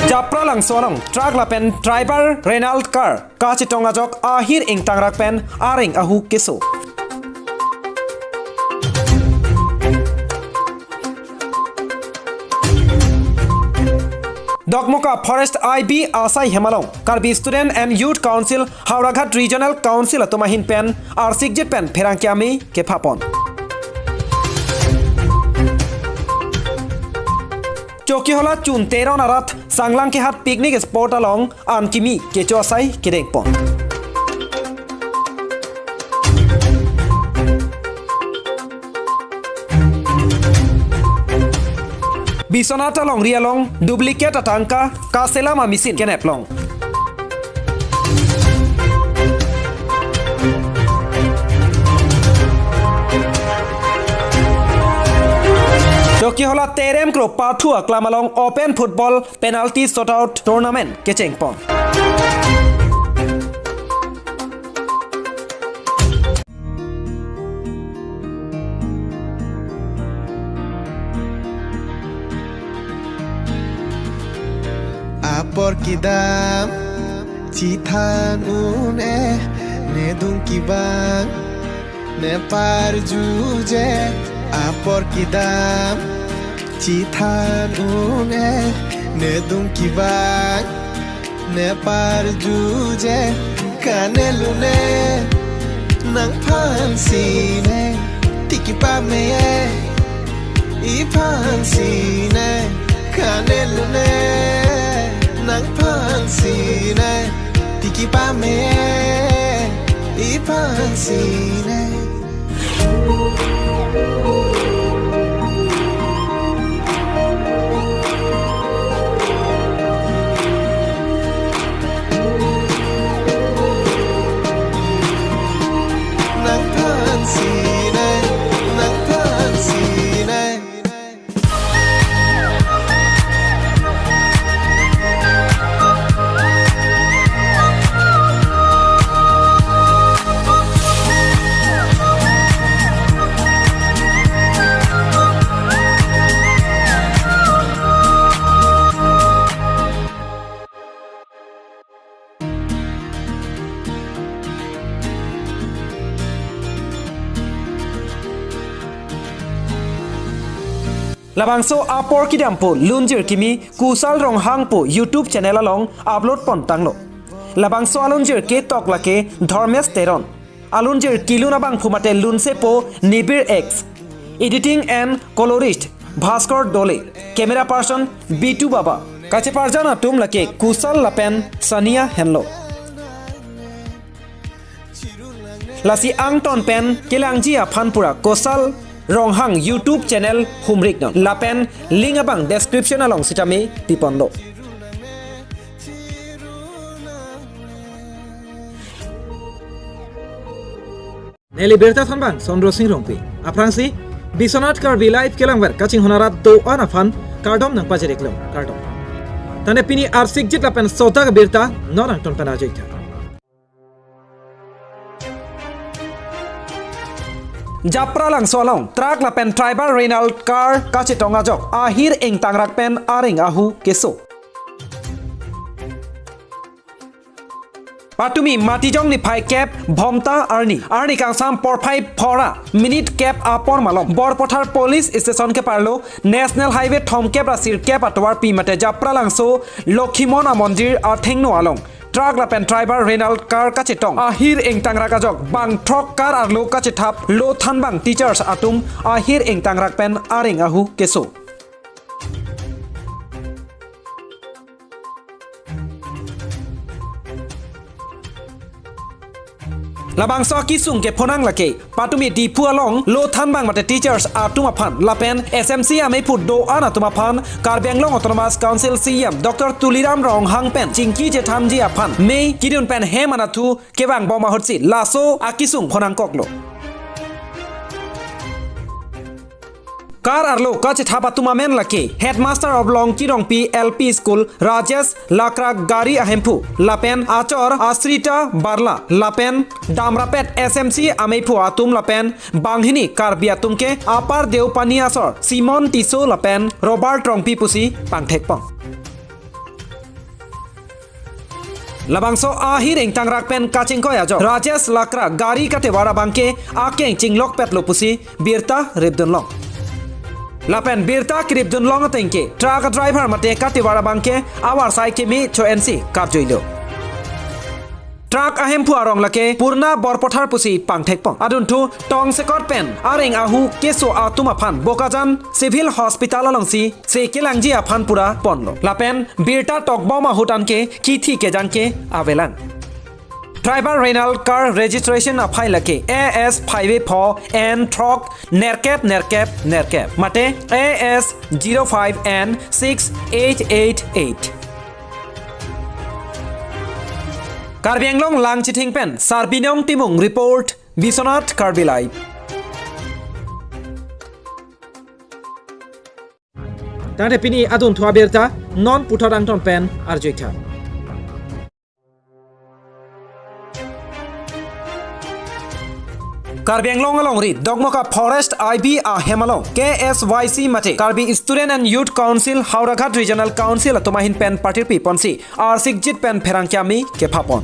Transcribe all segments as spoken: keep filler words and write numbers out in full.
Japralangso along truck lapen driver Renault car kachetong ajok ahir ingtangrak pen areng ahu keso. Dokmoka Forest I B asai hem along Karbi Student and Youth Council Howraghat Regional Council atum ahin pen arsikjit pen pherangke amei kephapon. Chokihola Chun Teron arat Sanglang Kehat picnic spot along an kimi kecho asai kedengpon. Biswanath alongri along duplicate atangka kaselam a-machine keneplong. Chokihola Terem Kro Pathu aklam along open football penalty shootout tournament kechengpon. Apor kedam chethan un-e, nedung kevang neparjuje. Apor kedam chethan un-e, nedung kevang neparjuje. Kanelune nangphan sine, tiki pame iphan sine. Kanelune nangphan sine, tiki pame iphan sine. Nangphan sine, nangphan sine. Labangso apor kedam pu lunjir kimi Kusal Ronghang pu YouTube channel along upload pon tanglo. Labangso alunjir ketok lake Dharmesh Teron. Alunjir kelun abangphu mate lunsepo Nibir X. Editing and colorist Bhaskar Dole. Camera person Bitu Baba. Kacheparjan atum lake Kusal lapen Sania henlo. Lasi angton pen kelangji aphan pura Kusal Ronghang YouTube channel humrik non. Lapen link abang description along sitame piponlo. Neli birta thanbang Sondro Sing Rongpi. Aphrangsi Biswanath Karbi Live kelangver kachinghon arat do-an aphan kardom nangpajir-iklo, kardom. Tangte pini arsikjit lapen sodak abirta non angton pen ajoitha. Japralangso along truck lapen driver Renault car kachetong ajok ahir ingtangrak pen areng ahu keso. Patumi Matijong niphai kep Bhomta arni, arni kangsam porphai phora minute kep apor malom Borpathar Police Station keparlo National Highway thomkep ra sirkep atovarpi mate Japralangso Lokhimon amondir athengno along truck lapen driver Renault car kachetong ahir ingtangrak ajok bang throk car arlo kachethap lo thanbang teachers atum ahir ingtangrak pen areng ahu keso. Labangso akesung kephonang lake patumi Diphu along lo thanbang mate teachers atum aphan lapen S M C ameiphu do-an atum aphan Karbi Anglong Autonomous Council C E M Doctor Tuliram Ronghang pen chingki chethanji aphan mei kedun pen hem anatthu kevangbom ahutsi laso akesung phonangkoklo. Car arlo kachethap atum amen lake Headmaster of Longki Rongpi L P School Rajesh Lakra gari ahemphu lapen achor Asrita Barla lapen damrapet S M C ameiphu atum lapen banghini Karbi atum ke Upper Deopani asor Simon Tisso lapen Robert Rongpi pusi pangthekpon. Labangso ahir ingtangrak pen kachingkoi ajok Rajesh Lakra gari kativar abangke akeng chinglokpetlo pusi birta ripdunlong. Lapen birta kiripdunlong atengke truck driver mate kativar abangke avarsai keme cho-ensi kapjuilo. Truck ahemphu arong lake Purna Borpothar pusi pangthekpon. Adunthu tongsekot pen areng ahu keso atum aphan Bokajan Civil Hospital alongsi se kelangji aphan pura ponlo. Lapen birta tokbom ahut anke kithi kejang ke avelang. Driver Reynald car registration aphai lake A S five A four N throk nerkep nerkep nerkep mate A S zero five N six eight eight eight. Karbi Anglong Langchithing pen Sarbinong Timung report, Biswanath Karbi Live. Tangte pini adunthu abirta non puthot angton pen arjuitha. Karbi Anglong alongri Dokmoka Forest I B ahem along K S Y C mate Karbi Student and Youth Council Howraghat Regional Council atum ahin pen patirpi ponsi arsikjit pen pherangke amei kephapon.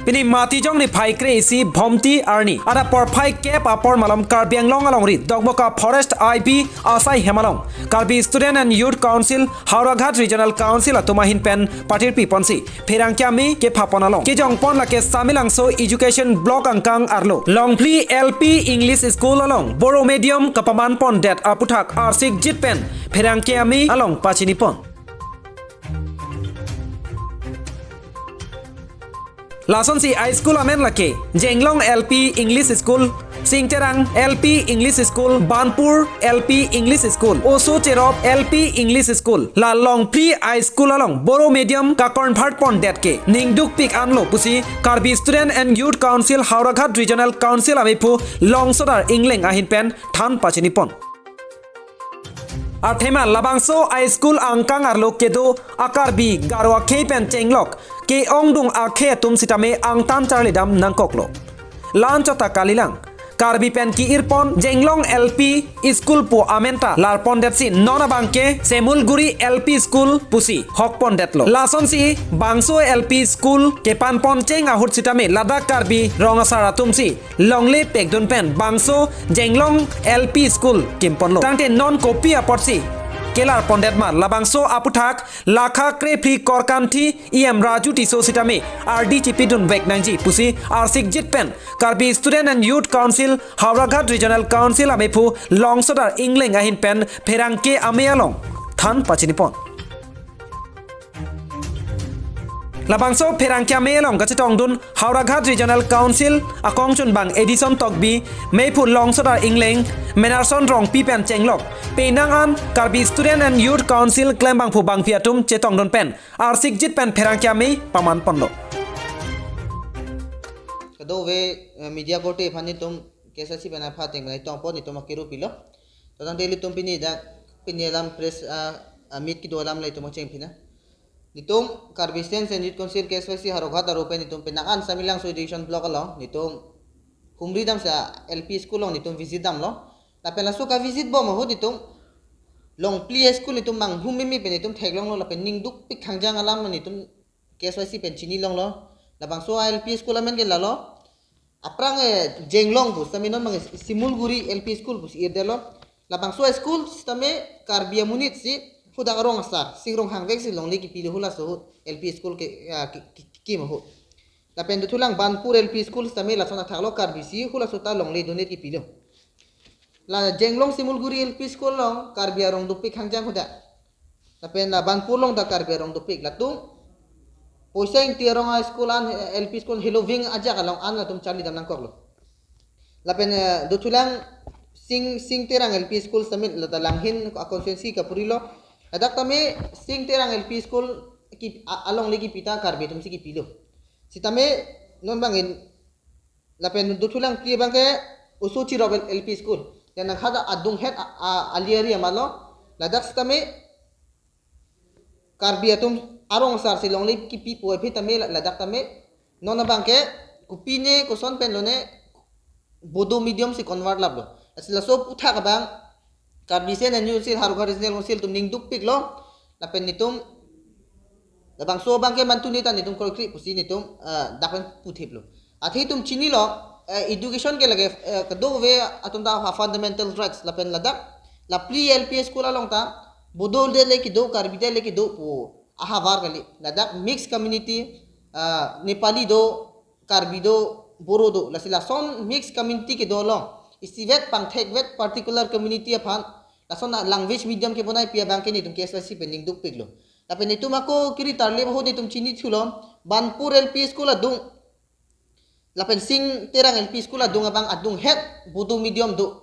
Pini Matijong niphai kre-isi Bhomti arni adap porphai kep apor malom Karbi Anglong alongri Dokmoka Forest I B asai hem along Karbi Student and Youth Council Howraghat Regional Council atum ahin pen patirpi ponsi pherangke amei kephapon along kejongpon lake Samelangso Education Block angkang arlo Longphli L P English School along Boro Medium kapaman pondet aputhak arsikjit pen pherangke amei along pachinipon. Lasonsi a school amen lake Jenglong L P English School, Singterang L P English School, Banpur L P English School, Oso Cherop L P English School, la Longphli a school along Boro Medium ka convert pondet ke ningdukpik anlo pusi Karbi Student and Youth Council Howraghat Regional Council ameiphu Longsodar Engleng ahin pen than pachinipon. Athema labangso a school angkang arlo kedo a Karbi Garo akhei pen chenglok ke-ongdung akhei atum sitame angtan charlidam nangkoklo. La-anchot ta kalilang. Karbi pen ki-irpon Jenglong L P School pu amen ta larpondetsi non abangke Semulguri L P School pusi hokpondetlo. Lasonsi bangso L P School kepanpon cheng ahut sitame ladak Karbi rong asar atumsi longle pekdun pen bangso Jenglong L P School kimponlo. Tangte non kopi apotsi kelarpondet ma labangso aputhak lakha krephli korkanthi E M Raju Tisso sitame ardi chipidunvek nangji pusi arsikjit pen Karbi Student and Youth Council Howraghat Regional Council ameiphu Longsodar Engleng ahin pen pherangke amei along than pachinipon. Labangso pherangke amei along kachetongdun Howraghat Regional Council akongchunbang Edison Tokbi, meiphu Longsodar Engleng, Menarson Rongpi pen chenglok penang an Karbi Student and Youth Council klembangphu bangphi atum chetongdun pen arsikjit pen pherangke amei pamanponlo. Kadokave, eh, media korte aphan netum K S Y C pen aphan ateng pen tongpo, netum akiru pilo. Totang daily tum pini dak pini alam press, ah, ah, meet kedo alam le tum chengpina. Netum Karbi Students and Youth Council K S Y C Howraghat aru pen netum penang an Samelangso Education Block along netum humri damsi L P school along netum visit damlo. Lapen laso ka-visit bom ahut netum Longphli a school netum manghumeme pen netum theklonglo lapen ningdukpik khangjang alam netum K S Y C pen chinilonglo. Labangso a L P school amen ke lalo. Aphrang, eh, Jenglong pu sitame non abang Simulguri L P school pusi irdetlo. Labangso a school sitame Karbi amonit si hadak arong asar, Sing Ronghangvek si longle kipilo halaso ahut L P school ke, ah, ki, ki, ki, kim ahut. Lapen dothulang Banpur L P school sitame lason athaklo, Karbi si halaso ta longle donate kipilo. La Jenglong Simulguri L P school along Karbi arong dopik khangjang hadak. Lapen la Banpur along ta Karbi arong dopik. Latum Poisa Ingti arong a school an, eh, L P school heloving ajak along an latum charlidam nangkoklo. Lapen, eh, dothulang Sing, Singterang L P school sitame lata Langhin a constituency kapurilo. Ladak tame Singterang L P school ki, a, alongle kipi ta Karbi atumsi kipilo. Sitame non abang in lapen dothulang phli abangke Oso Cherop L P school. Yang nangkhada adunghet a, a, ali ari amalo. Ladak sitame Karbi atum arong asar si longle kipi puvoiphit tame la, ladak tame non abangke kopine koson pen lone Bodo medium si convert laplo. Lasi laso aputhak abang Karbi Students and Youth Council Howraghat Regional Council atum ningdukpiklo. Lapen netum labangso abangke mantu neta netum kroikre pusi netum, eh, dak pen puthiplo. Athe itum chinilo, eh, education ke lake, eh, kadokave atum ta ha fundamental rights lapen ladak la phli L P school along ta Bodo det le kedo, Karbi det le kedo pu ahavar kali. Ladak mixed community, ah, Nepali do, Karbi do, Boro do, lasi lason mixed community kedo along isivet pangthekvet particular community aphan lason a language medium kebonaipi abangke netum K S Y C pen ning dukpiklo. Lapen netum ako kiri tarlip ahut netum chinithulo, Banpur L P school adung lapen Sing Terang L P school adung abang adunghet Bodo medium do.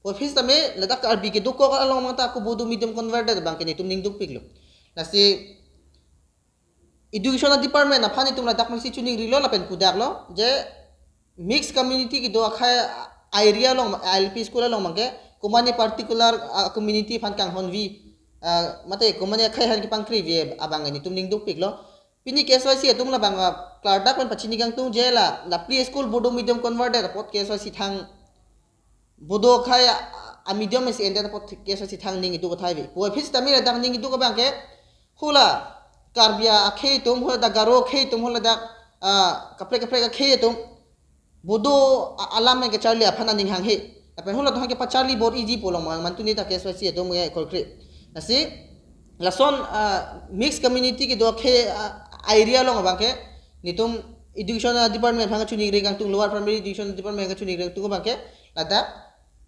Puvoiphit sitame ladak Karbi kedokok along abang ta ako Bodo medium converted abangke netum ning dukpiklo. Lasi education department aphan netum ladak masi chuningrilo lapen pudaklo je mixed community kedo akhai area along, L P school along abangke komane particular, ah, community aphan kanghonvi, ah, mate komane akhai aphan kepangkrevi abang netum ning dukpiklo. Pini K S Y C atum labang, ah, klardak pen pachini kangtung je la, la phli school Bodo medium converted apot K S Y C thang Bodo akhai a, a medium isi endet apot K S Y C thang ning iduk athai vi. Puvoiphit sitame ladak ning iduk abangke hula Karbi akhei atum, hula dak Garo akhei atum, hula dak, ah, kaprek kaprek akhei atum Bodo a-, alam ke charli aphan aning hanghe. Lapen hula atum ke pacharli bor-iji pu along man, mantu neta K S Y C atum ke kroikre. Lasi lason, ah, mixed community kedo akhei, ah, area along abangke netum education, ah, department aphan kachiningri kangtung, lower primary education department kachiningri kangtung abangke ladak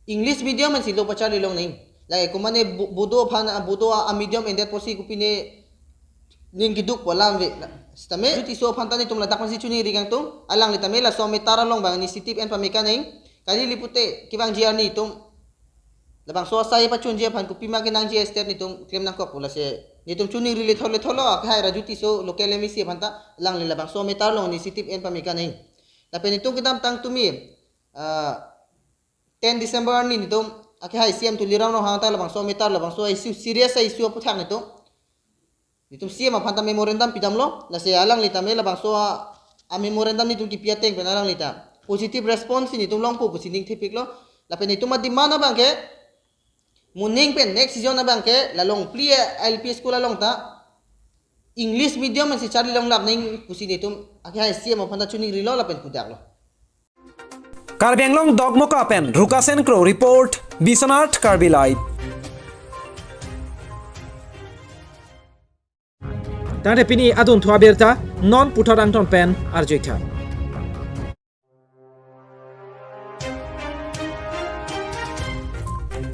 English medium ansi lo pacharli long ning. Lake komane Bo-, Bodo aphan, ah, Bodo a, a medium endet apotsi kopine ning keduk pu alam ave. Sitame Raju Tisso aphan ta netum ladak masi chiningri kangtung, alangli tame laso a-matter along abang initiative en pame kang ning. Kali lipute kevangji arni atum labangso asai pachunji aphan kopima kenangji a-step netum klem nangkok pu lasi netum chiningri lethol lethol lo, akhai Raju Tisso local M A C aphan ta alangli labangso a-matter along initiative en pame kang ning. Lapen netum kedamtang tumi, ah, ten December arni netum akhai C M Tuliram Ronghang ta labangso a-matter, labangso a-issue, serious a-issue aphuthak netum, netum C M aphan ta memorandum pidamlo, lasi alangli tame labangso a, a-memorandum netum kipi ateng pen alangli ta positive response netum longpo pusi ning thepiklo. Lapen netum a-demand abangke moning pen next season abangke la Longpli L P school along ta English medium ansi charli longlap ning pusi netum akhai C M aphan ta chiningrilo lapen pudaklo. Karbi Anglong Dongkamukam pen Rukasen Kro report, Biswanath Karbi Live. Tangte pini adunthu abirta non puthot angton pen arjuitha.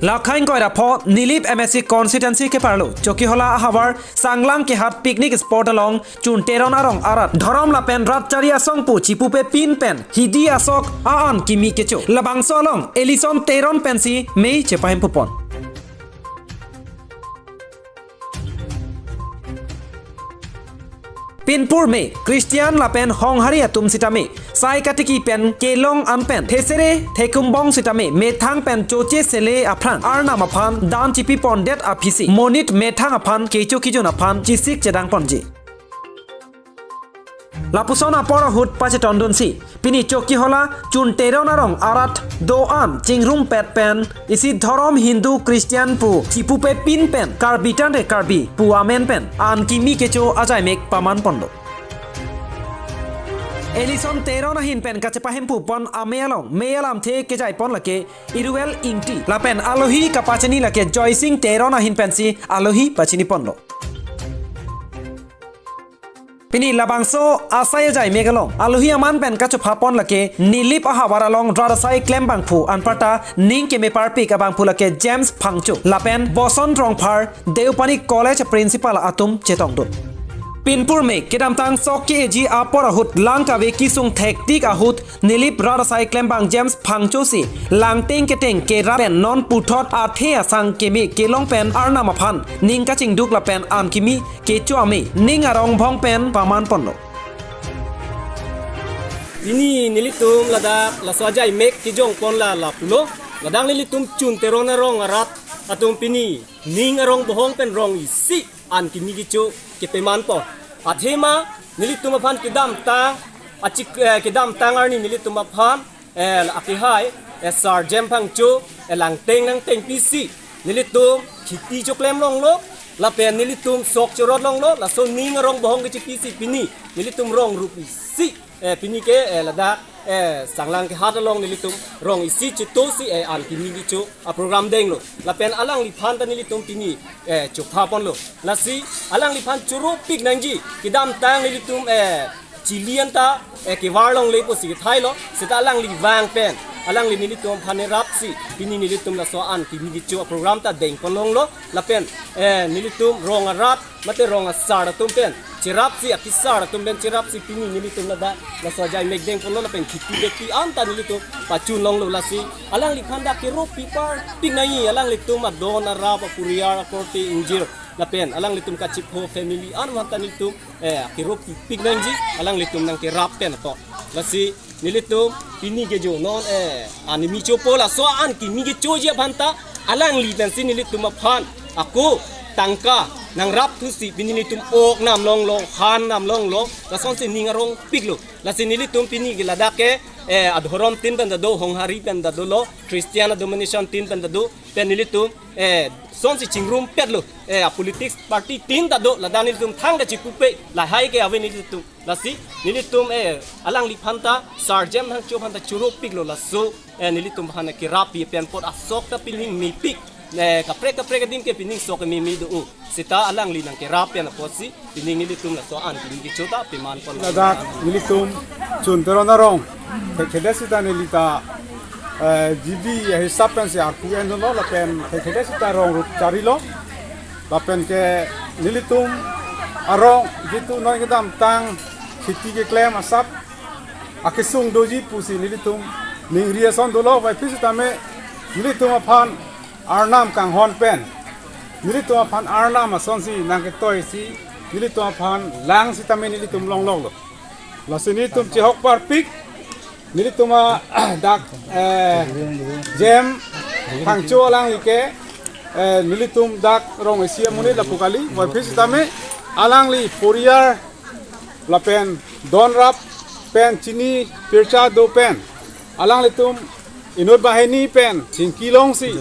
Lakhain koira pho Nilip M A C constituency keparlo Chokihola ahavar Sanglang kehat picnic spot along Chun Teron arong arat dhorom lapen rat chari asong pu chipupe pin pen hidi asok a-an kimi kecho. Labangso along Ellison Teron pensi mei chepahempupon. Pinpur me Christian lapen Honghari atum sitame sai katiki pen kelong an pen thesere thekumbong sitame methang pen choche sele aphrang Arnam aphan dan chipipondet aphisi monit methang aphan kecho kejun aphan chisik chedangponji. Lapuson apor ahut pachetondunsi pini Chokihola Chun Teron arong arat do-an chingrumpet pen isi dhorom Hindu Christian pu chipupe pin pen Karbi tangte Karbi pu amen pen an kimi kecho ajaimek pamanponlo. Ellison Teron ahin pen kachepahempupon amei along mei alamthe kejaipon lake Iruel Ingti lapen alohi kapachini lake Joysing Teron ahin pensi alohi pachiniponlo. Pini labangso asai ajaimek along alohi aman pen kachophapon lake Nilip ahavar along rat asai klembangphu anparta ning kemeparpik abangphu lake James Phangcho lapen Boson Rongphar Deopani College principal atum chetongdun. Pinpur me kedamtang sok ke-eji apor ahut lang kave kesung thektik ahut Nilip rat asai klembang James Phangcho si langteng keteng ke rat pen non puthot athe asang keme kelong pen Arnam aphan ning kachingduk lapen an kimi kecho amei ning arong bhong pen pamanponlo. Pini nelitum ladak laso ajaimek kejongpon la lapulo, ladak nelitum Chun Teron arong arat atum pini ning arong bohong pen rong isi an kimi kecho kepemanpo. Athema nelitum aphan kedamtang achik, eh, kedamtang arni nelitum aphan, eh, akehai, eh, Sir James Phangcho, eh, langteng nangtengpisi nelitum khiti choklem longlo, Lapen nelitum sok chorot longlo, laso ning arong bohong kechipisi pini nelitum rong rup isi, eh, pini ke, eh, ladak, eh, Sanglang kehat along nelitum rong isi chitosi, eh, an kimi kecho a program denglo. Lapen alangliphan ta nelitum pini, eh, chopha ponlo. Lasi alangliphan choropik nangji, kedamtang nelitum, eh, chili anta, eh, kevar longle pusi kethailo, seta alangli vang pen alangli nelitum aphan nerapsi pini nelitum laso an kimi kecho a program ta deng pon longlo. Lapen, eh, nelitum rong arat mate rong asar atum pen cherapsi, akesar atum pen cherapsi pini nelitum ladak laso ajai mek deng ponlo, lapen khiti beti anta nelitum pachun longlo. Lasi alangliphan dak keropi parpik nangji, alanglitum adon arap, apuriar, akorte ingjir, lapen alanglitum kachipho family an aphan ta nelitum, eh, keropipik nangji, alanglitum nangkerap pen apot. Lasi nelitum pini kejo non, eh, an kimi chopo, laso an kimi kechoji aphan ta alangli pensi nelitum aphan ako tangka nangrap thusi pini nelitum ok nam longlo, han nam longlo, lasonsi ning arongpiklo. Lasi nelitum pini ke ladak ke, eh, adhorom tin pen ta do, Honghari pen ta dolo, Christian denomination tin pen ta do, pen nelitum, eh, sonsi chingrumpetlo, eh, a politics party tin ta do, ladak nelitum thangta chipupe, lahai ke ave nelitum. Lasi nelitum, eh, alangliphan ta, Sar Jemthangcho aphan ta choropiklo, laso, eh, nelitum aphan kerappi pen apot asok ta pining mepik, eh, kaprek kaprek adim ke pining sok meme do-o. Seta alangli nangkerap pen apotsi pining nelitum laso an kimi kecho ta peman pon. Ladak nelitum Chun Teron arong, thekthedet seta neli ta, eh, G B ahisap pensi arpu endunlo, lapen thekthedet seta rong rup charilo. Lapen ke nelitum arong jitu non kedamtang khiti keklem asap akesung doji pusi nelitum ningri ason dolo, vaiphi sitame nelitum aphan arnam kanghon pen, nelitum aphan arnam asonsi nangketoisi nelitum aphan lang sitame nelitum longloklo. Lasi nelitum chehok parpik, nelitum adak, eh, Jemthangcho alangli ke, eh, nelitum dak rong isi amonit lapu kali, vaiphi sitame alangli poriar lapen donrap pen chini pircha do pen alanglitum inut banghini pen chingki longsi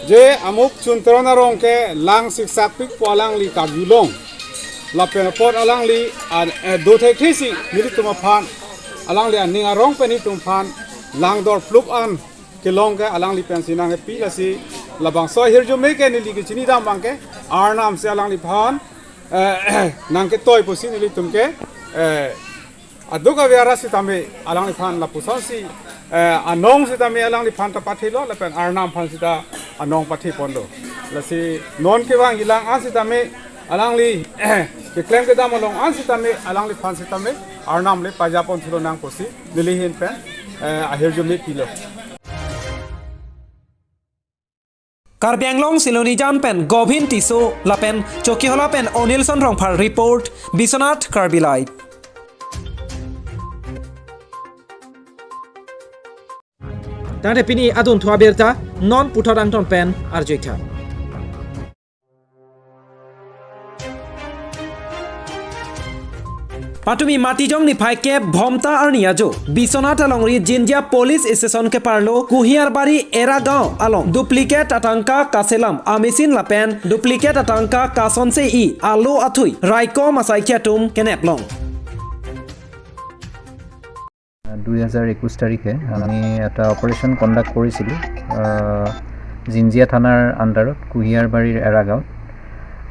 je amuk Chun Teron arong ke lang siksakpik pu alangli karjulong. Lapen apot alangli an, eh, do thekthesi nelitum aphan, alangli aning arong pen nelitum aphan lang dorplup an kelong ke alangli pensi nangkepi. Lasi labangso ahirjume ke neli kechinidam abang ke arnam si alangliphan, eh, nangketoi pusi nelitum ke, eh, aduk aviara sitame alangliphan lapusonsi, eh, anong sitame alangliphan ta pathilo, lapen arnam aphan seta anong pathiponlo. Lasi non kevangji lang an sitame alangli keklem kedam along an sitame alangliphan sitame arnam le pajapon thulo nang pusi neli ahin pen, eh, ahirjume pilo. Karbi Anglong Silonijan pen Gobin Tisso lapen Chokihola pen Onilson Rongphar report, Biswanath Karbi Live. Tangte pini adunthu abirta non puthot angton pen arjuitha. Patumi Matijong niphai kep Bhomta arni ajo Biswanath alongri Jinja Police Station keparlo Kuhiarbari Era Gaon along duplicate atangka kaselam a-machine lapen duplicate atangka kasonse-i alo athui raikom asaikhi atum keneplong. দুই হাজাৰ একৈছ তাৰিখে আমি এটা operation conduct কৰিছিলোঁ, আহ, জিঞ্জিয়া থানাৰ আণ্ডাৰত কুহিয়াৰবাৰীৰ এৰা গাঁৱত।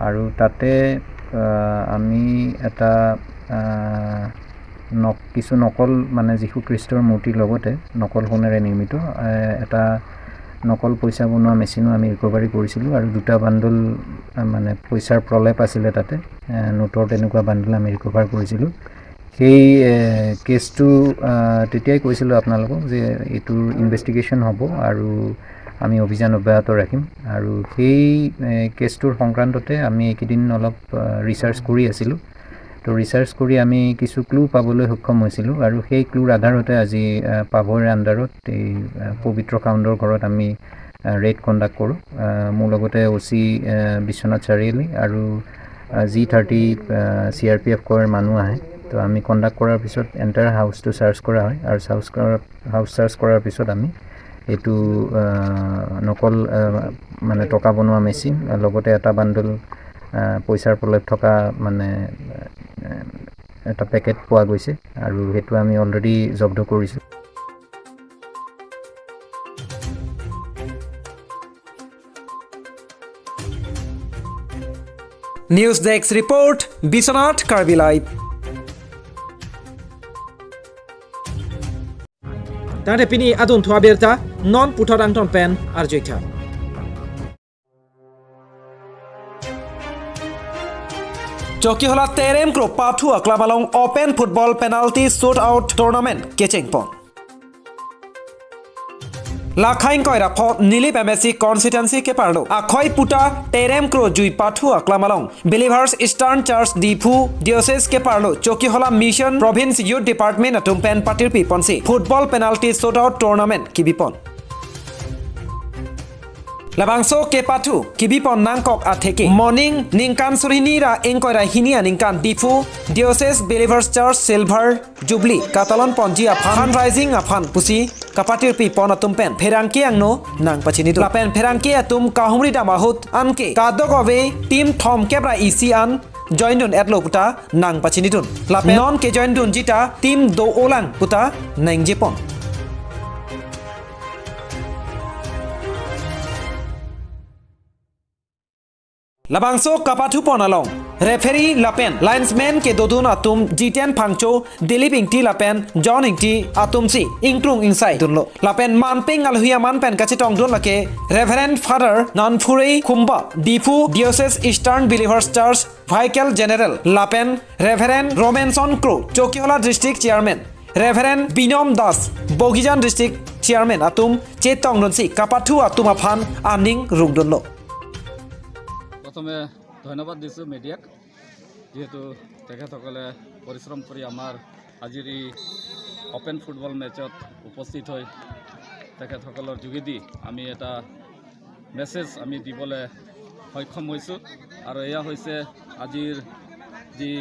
আৰু তাতে, আহ, আমি এটা, আহ, নক-, কিছু নকল, মানে, যীশু খ্ৰীষ্টৰ মূৰ্তিৰ লগতে নকল সোণেৰে নিৰ্মিত, আহ, এটা নকল পইচা বনোৱা মেচিনো আমি ৰিকভাৰী কৰিছিলোঁ। আৰু দুটা বাণ্ডল, আহ, মানে, পইচাৰ প্ৰলেপ আছিলে তাতে, আহ, নোটৰ তেনেকুৱা বাণ্ডল আমি ৰিকভাৰ কৰিছিলোঁ। সেই, এ, কেছটো, আ, তেতিয়াই কৈছিলোঁ আপোনালোকক যে এইটোৰ ইনভেষ্টিগেশ্যন হ'ব আৰু আমি অভিযান অব্যাহত ৰাখিম। আৰু সেই, এ, কেছটোৰ সংক্ৰান্ততে আমি এইকেইদিন অলপ, আ, ৰিচাৰ্চ কৰি আছিলোঁ। তো ৰিচাৰ্চ কৰি আমি কিছু ক্লু পাবলৈ সক্ষম হৈছিলোঁ আৰু সেই ক্লুৰ আধাৰতে আজি, আ, পাভৈৰ আণ্ডাৰত এই, আ, পবিত্ৰ কাউণ্ডৰ ঘৰত আমি, আ, ৰেইড কণ্ডাক্ট কৰোঁ। আ, মোৰ লগতে অ' চি, আ, বিশ্বনাথ চাৰিআলি আৰু, আ, জি থাৰ্টি, আ, চি আৰ পি এফ কয়ৰ মানুহ আহে। তো আমি কণ্ডাক্ট কৰাৰ পিছত এণ্টায়াৰ হাউচটো চাৰ্চ কৰা হয় আৰু চাৰ্চ কৰা, হাউচ চাৰ্চ কৰাৰ পিছত আমি এইটো, আ, নকল, আ, মানে টকা বনোৱা মেচিন, আ, লগতে এটা বাণ্ডল আহ, পইচাৰ প্ৰলেপ থকা মানে, আহ, এটা পেকেট পোৱা গৈছে আৰু সেইটো আমি অলৰেডি জব্দ কৰিছোঁ। News Desk Report, Biswanath Karbi Live. Tangte pini adunthu abirta non puthot angton pen arjuitha. Chokihola Terem Kro Pathu Aklam along Open Football Penalty Shootout Tournament kechengpon. Lakhaing koira pho Nilip M A C constituency keparlo Akhoi Puta Terem Kro Jui Pathu Aklam along Believers Eastern Church Diphu Diocese keparlo Chokihola Mission Province Youth Department atum pen patirpi ponsi football penalty shootout tournament kebipon. Labangso kepathu kebipon nangkok atheke moning ningkan suri hini ra ingkoi ra hini aningkan Diphu Diocese Believers Church Silver Jubilee katalon ponji aphan fundraising aphan pusi kapatirpi pon atum pen pherangke angno nangpachinidun. Lapen pherangke atum kahumri dam ahut anke kadokave team thomkep ra isi an join dun etlo puta nangpachinidun. Lapen non ke join dunji ta team do-olang puta nangjepon. Labangso kapathupon along referee lapen linesman kedodun atum Jiten Phangcho, Dilip Ingti lapen John Ingti atumsi ingkrung ingsai dunlo. Lapen manpeng alhui aman pen kachetongdun lake Reverend Father Nanphurei Khumba, Diphu Diocese Eastern Believers Church Vicar General, lapen Reverend Romanson Kro, Chokihola District Chairman, Reverend Binom Das, Bogijan District Chairman atum chetongdunsi kapathu atum aphan aning rungdunlo. প্ৰথমে ধন্যবাদ দিছোঁ মিডিয়াক, যিহেতু তেখেতসকলে পৰিশ্ৰম কৰি আমাৰ আজিৰ এই অপেন ফুটবল মেচত উপস্থিত হৈ তেখেতসকলৰ যোগেদি আমি এটা মেছেজ আমি দিবলৈ সক্ষম হৈছোঁ। আৰু এয়া হৈছে আজিৰ যি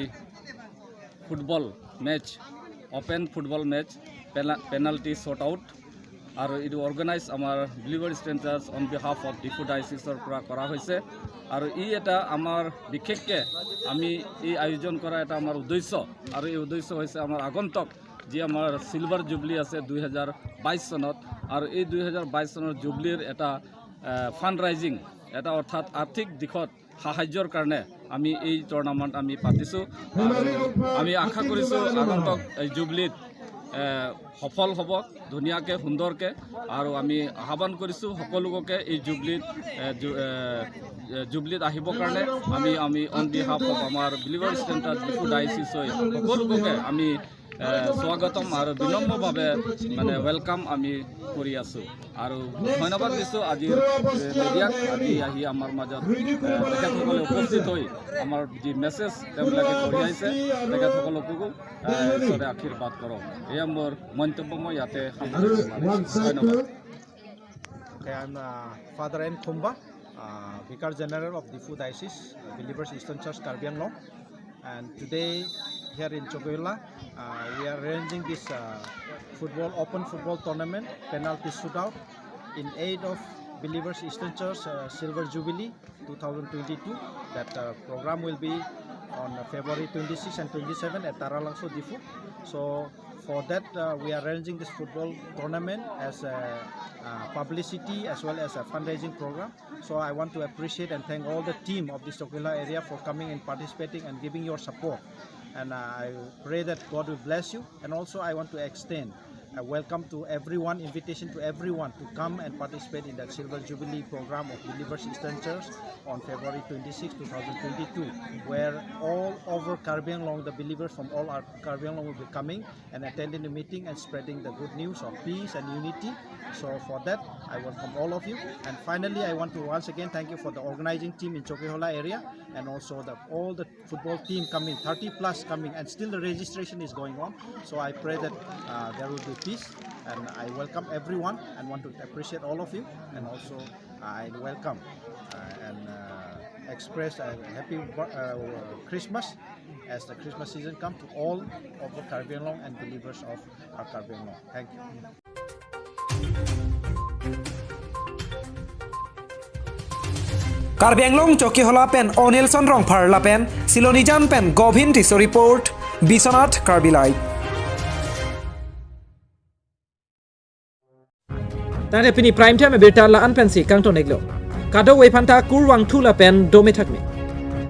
football match, open football match, পেনা-, পেনাল্টি শ্বট আউট। আৰু এইটো অৰ্গেনাইজ আমাৰ believer eastern church on behalf of Diphu ডায়চিছৰ পৰা কৰা হৈছে। আৰু ই এটা আমাৰ বিশেষকৈ আমি এই আয়োজন কৰা এটা আমাৰ উদ্দেশ্য, আৰু এই উদ্দেশ্য হৈছে আমাৰ আগন্তুক যি আমাৰ চিলভাৰ জুবলি আছে দুই হাজাৰ বাইছ চনত, আৰু এই দুই হাজাৰ বাইছ চনৰ জুবলিৰ এটা, এ, ফাণ্ড ৰাইজিং, এটা অৰ্থাৎ আৰ্থিক দিশত সাহায্যৰ কাৰণে আমি এই টুৰ্ণামেণ্ট আমি পাতিছোঁ। আৰু আমি আশা কৰিছোঁ আগন্তুক এই জুবলিত, এ, সফল হ'ব ধুনীয়াকৈ, সুন্দৰকৈ। আৰু আমি আহ্বান কৰিছোঁ সকলোকে এই জুবলিত, এ, জু-, এ, এ, জুবলিত আহিবৰ কাৰণে। আমি, আমি অন বিহাফ অফ আমাৰ বিলিভাৰ ইষ্টাৰ্ণ চাৰ্চ ডিফু ডায়চিছ হৈ সকলোকে আমি, এ, স্বাগতম আৰু বিনম্ৰভাৱে মানে ৱেলকাম আমি কৰি আছোঁ। আৰু ধন্যবাদ দিছোঁ আজিৰ, এ, মিডিয়াক, আজি আহি আমাৰ মাজত, এ, তেখেতসকলে উপস্থিত হৈ আমাৰ যি মেছেজ তেওঁলোকে কঢ়িয়াইছে, তেখেতসকলকো, এ, ঈশ্বৰে আশীৰ্বাদ কৰক। এয়া মোৰ মন্তব্য, মই ইয়াতে সামৰণি মাৰিছোঁ। ধন্যবাদ। Okay, I'm, uh, Father N Khumba, uh, Vicar General of Diphu Diocese, uh, Believers Eastern Church, Karbi Anglong. And today, here in Chokihola, uh, we are arranging this, uh, football, open football tournament, penalty shootout, in aid of Believers Eastern Church, uh, Silver Jubilee two thousand twenty-two. That, uh, program will be on February twenty-six and twenty-seven at Taralangso, Diphu. So for that, uh, we are arranging this football tournament as a, uh, publicity as well as a fundraising program. So I want to appreciate and thank all the team of this Chokihola area for coming and participating and giving your support. And, uh, I pray that God will bless you. And also I want to extend a welcome to everyone, invitation to everyone to come and participate in that Silver Jubilee program of Believers Eastern Church on February twenty-six, two thousand twenty-two, where all over Karbi Anglong, the believers from all our Karbi Anglong will be coming and attending the meeting and spreading the good news of peace and unity. So for that, I welcome all of you. And finally, I want to once again thank you for the organizing team in Chokihola area and also the, all the football team coming, thirty plus coming, and still the registration is going on. So I pray that, uh, there will be peace, and I welcome everyone and want to appreciate all of you, and also I welcome, uh, and, uh, express a happy, uh, Christmas as the Christmas season come to all of the Karbi Anglong and believers of our Karbi Anglong. Thank you. Karbi Anglong Chokihola pen Onilson Rongphar lapen Silonijan pen Govin Tisso report, Biswanath Karbi Live. Tangte pini prime time abirta la-an pensi kangton-iklo. Kadokave aphanta kurvangthu lapen dome thakme.